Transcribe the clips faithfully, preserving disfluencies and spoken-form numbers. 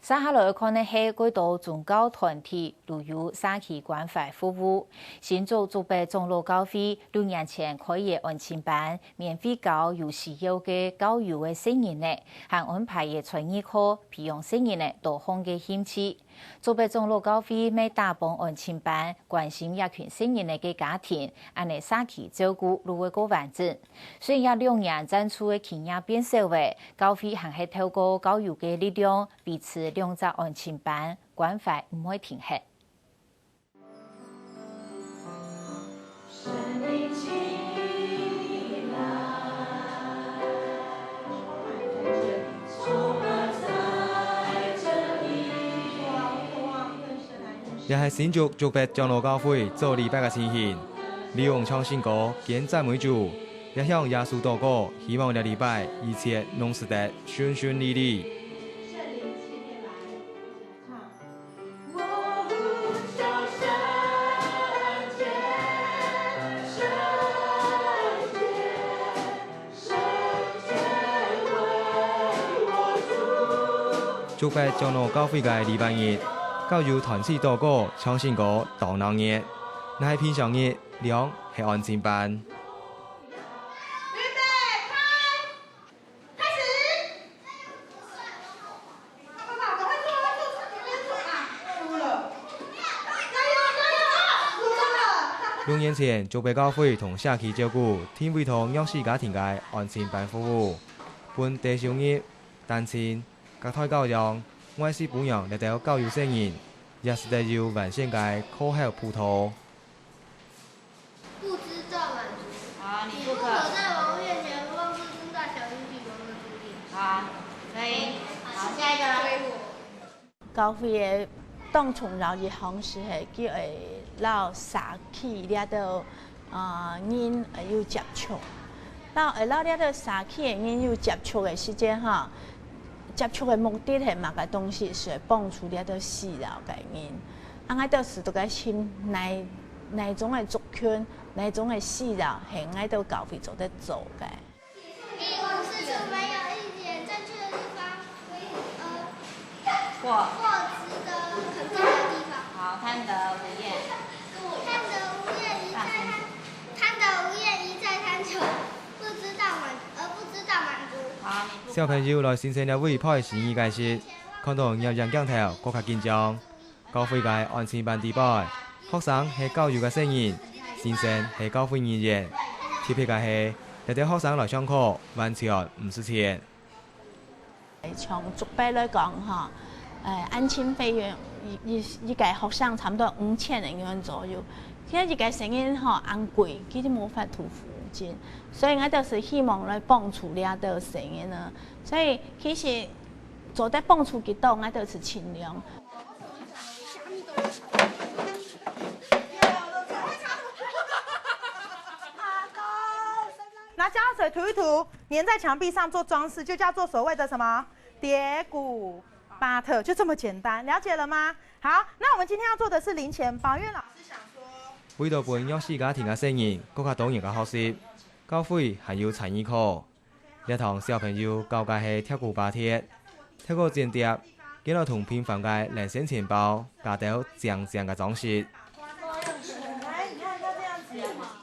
接下來看个係幾多宗教團體都有社區關懷服務。新竹竹北長老教會六年前開个安親班，免費教有需要个教友个細人仔，還安排个才藝課，培養細人仔多項个興趣。竹北長老教會乜打幫安親班，關心這群細人仔个家庭，恁仔社區照顧就會較完整。雖然這兩年贊助个金額變少了，教會還係透過教友个力量， 維持兩隻安親班，關懷毋會停歇。這係新竹竹北長老教會早禮拜个情形。李勇唱聖歌，見讚美主，也向耶穌禱告，希望這禮拜一切攏使得順順利利。 竹北長老教會个禮拜日，教友團契禱告、唱聖歌，當鬧熱。若係平常日，量係安親班。 預備，開！開始！快快快，趕快做，趕快做，前面走啊！輸了！加油，加油！輸了！六年前，竹北教會同社區照顧定位到弱勢家庭个安親班服務，分低收入、單親、隔代教養、外籍餔娘這兜教友細人，也使得有完善个課後輔導。 不知道滿足。好，你不可。你不可在我面前妄自尊大小，引起王的注意。好，可以。好，下一個。教會个當重要一項事係，佢愛摎社區這兜，呃，人愛有接觸。摎，愛摎這兜社區个人有接觸个時節吼，接觸个目的係麼个東西？係幫助這兜需要个人。 啊，𠊎兜係在該尋哪，哪種个族群，哪種个需要，係𠊎兜教會做得做个。因為我們四處沒有一點正確的地方，呃，或或值得肯定的地方。好，貪得無厭。貪得無厭，一再貪，貪得無厭，一再貪求，不知道滿，而不知道滿足。好，你不小朋友來欣賞這位配心意个時，看到攝影鏡頭，更加緊張。 教會个安親班裡背，學生係教友个細人，先生係教會人員。特別个係，這兜學生來上課，完全毋使錢。像竹北來講吼，呃，安親費用，一，一，一個學生差不多五千个銀左右。其實一個細人吼，恁貴，佢就無法度負擔。所以𠊎兜係希望來幫助這兜細人啊。所以其實 做得幫助幾多，𠊎兜係盡量。拿膠水塗一塗，粘在牆壁上做裝飾，就叫做所謂的什麼？疊古巴特，就這麼簡單，了解了嗎？好，那我們今天要做的是零錢包，因為老師想說，為著分弱勢家庭个細人更加多元个學習，教會還有才藝課。 這堂小朋友教个係疊古巴特，透過剪貼，佢愛同平凡个零錢錢包加兜靚靚个裝飾。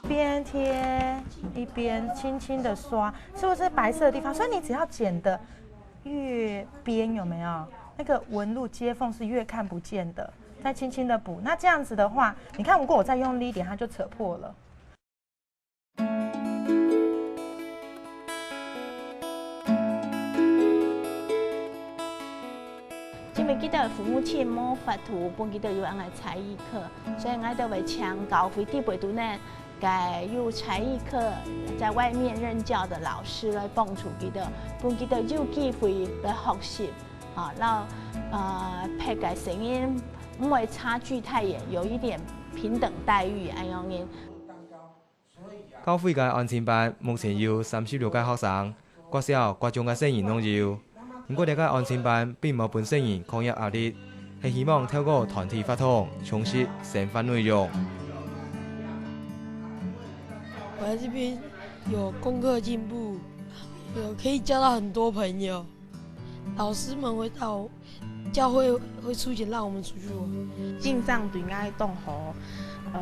邊貼一邊輕輕的刷，是不是白色的地方？所以你只要剪的越邊有沒有？那個紋路接縫是越看不見的，再輕輕的補。那這樣子的話，你看，如果我再用力一點，它就扯破了。 因為佢兜父母親無法度分佢兜有恁个才藝課，所以𠊎兜會請教會裡背肚呢，該有才藝課在外面任教的老師來幫助佢兜，分佢兜有機會來學習，啊，然後，呃，別个細人毋會差距太遠，有一點平等待遇恁樣个。 教會个安親班目前有三十六個學生，國小、國中个細人攏有。毋過這個安親班並無分細人課業壓力，係希望透過團體活動充實生活內容。我來這邊有功課進步，有可以交到很多朋友。老師們會帶我，教会会出钱让我们出去玩。印象对𠊎当好，呃，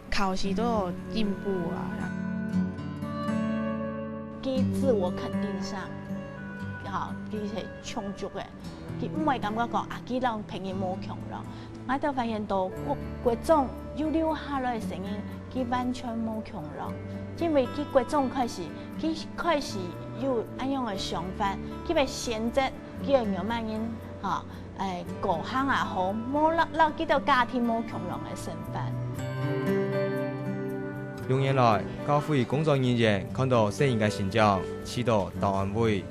考试都有进步啊。佢自我肯定上，吼，佢係充足个，佢毋會感覺講啊，佢摎別人無共樣。𠊎就發現到國，國中有留下來个聲音，佢完全無共樣，因為佢國中開始，佢開始有恁樣个想法，佢會選擇 佢个牛慢人，吼，誒，過行也好，無摎，摎佢兜家庭無共樣个生活。六年來，教會工作人員看到細人个成長，試著當安慰。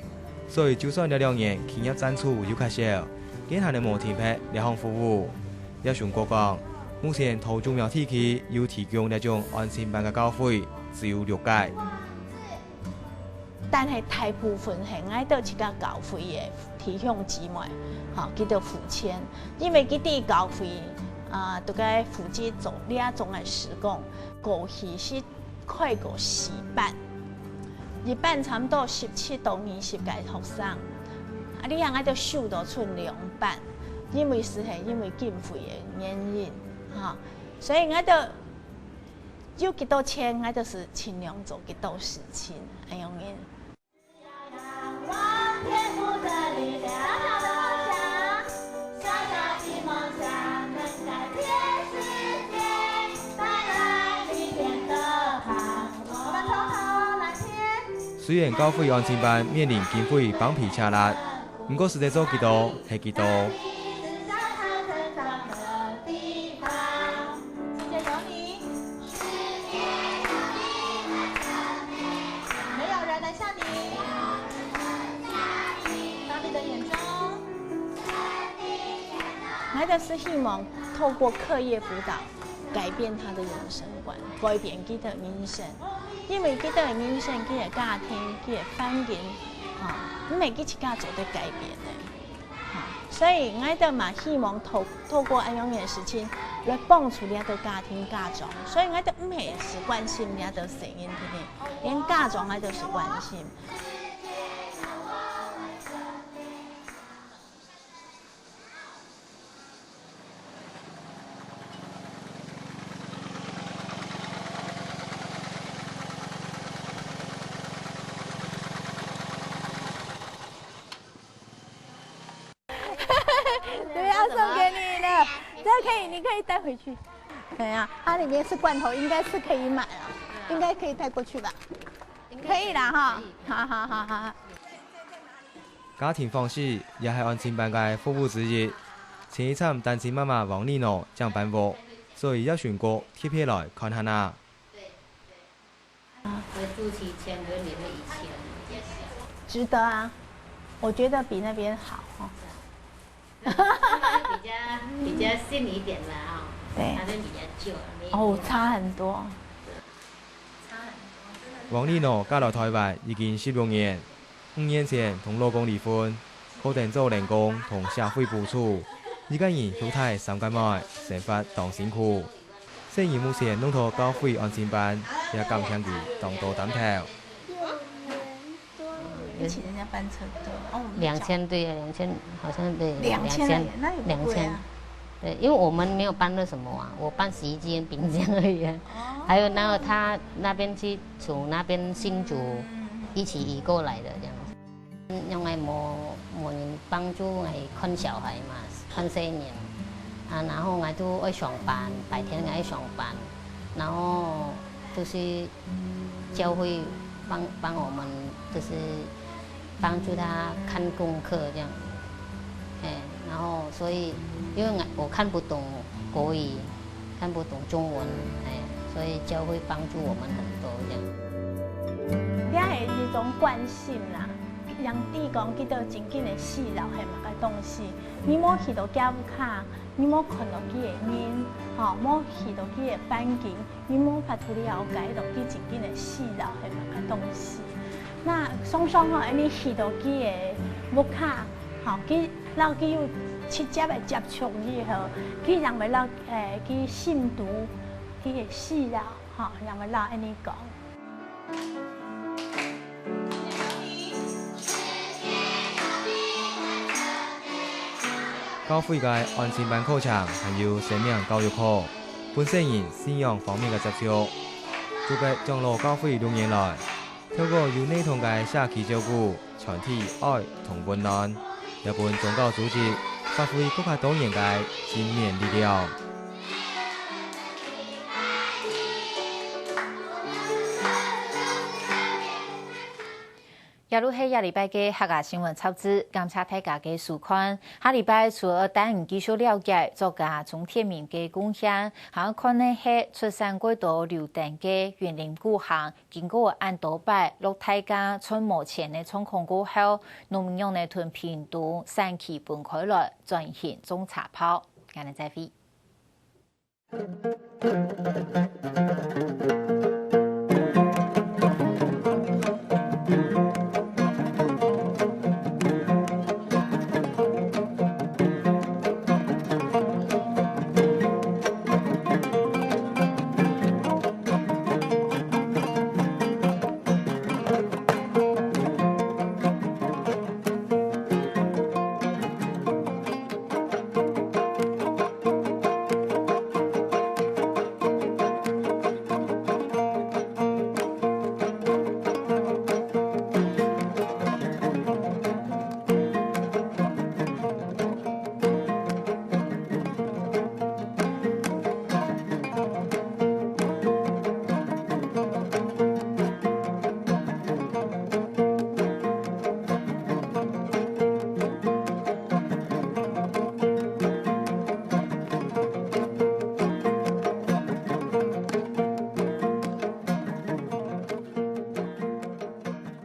所以，就算這兩年企業贊助有較少，佢還係無停撇這項服務。葉雄國講，目前桃竹苗地區有提供這種安親班个教會，只有六間。 但係大部分係𠊎兜自家教會个弟兄姊妹，吼，佢兜付錢，因為佢兜教會，啊，這个負責做這種个事工，過去係開過四班，一班差毋多十七到二十个學生，啊，這下𠊎兜收到賰兩班，因為係，係因為經費个原因，吼，所以𠊎兜 有幾多錢，𠊎就是盡量做幾多事情，恁樣个。雖然教會安親班面臨經費崩皮扯力， 毋過實際做幾多，係幾多。時間由你。沒有人能像你。當你的眼中。𠊎兜係希望透過課業輔導，改變他的人生觀，改變佢个人生。因為佢个人生，佢个家庭，佢个環境，吼，毋係佢自家做得改變个。 吼，所以𠊎兜嘛希望透，透過恁樣个事情來幫助這兜家庭家長。所以𠊎兜毋係只關心這兜細人，對不對？連家長𠊎兜係關心。 对啊，送给你了，这个可以，你可以带回去。对啊，它里面是罐头，应该是可以买啊，应该可以带过去吧？可以啦哈，好好好好。家庭訪視也係安親班个服務之一。前一站單親媽媽王麗娜正搬屋，所以葉雄國特別來看下啊。 我住期间有你的以前。值得啊，我觉得比那边好哦。那边比较，比较新一点啦，哦。对。那边比较旧，没有。哦，差很多。差很多，真的是差很多。王麗娜嫁來台灣已經十六年，五年前同老公離婚，靠等做零工同社會補助，一個人畜大三個妹，生活當辛苦。 細人目前弄到教會安親班，也減輕佢當多擔頭。比起人家搬車多，哦，我們兩千，对啊，两千，好像对，两千而已，两千，那也不贵啊。两千。对，因为我们没有搬了什么啊，我搬洗衣机跟冰箱而已啊。哦。还有，然后他那边去从那边新竹一起移过来的这样子。 因为无，无人帮助我看小孩嘛，看細人。啊，然后我都爱上班，白天我爱上班，然后就是教会帮，帮我们，就是帮助他看功课这样。哎，然后所以因为我，我看不懂国语，看不懂中文，哎，所以教会帮助我们很多这样。这也是一种关心啦。 人知講佢兜真正个需要係麼个東西，你無去到佢屋下，你無看到佢个人，吼，無去到佢个環境，你無法度了解到佢真正个需要係麼个東西。那常常吼，你去到佢个屋下，吼，佢，摎佢有直接个接觸以後，佢正會摎，誒，佢深度，佢个需要，吼，正會摎恁呢講。教會个安親班課程還有生命教育課，分細人信仰方面个接觸。竹北長老教會六年來，透過有系統个社區照顧，傳遞愛同溫暖，也分宗教組織發揮更加多元个正面力量。 這就係這禮拜个客家新聞雜誌，感謝大家个收看。下禮拜除了帶你繼續了解作家鍾天明个貢獻，還愛看个係出產過多榴槤个雲林古坑，經過恁多擺落大架賺無錢个狀況過後，農民仰仔同屏東產區分開來轉型種茶包。𠊎等再會。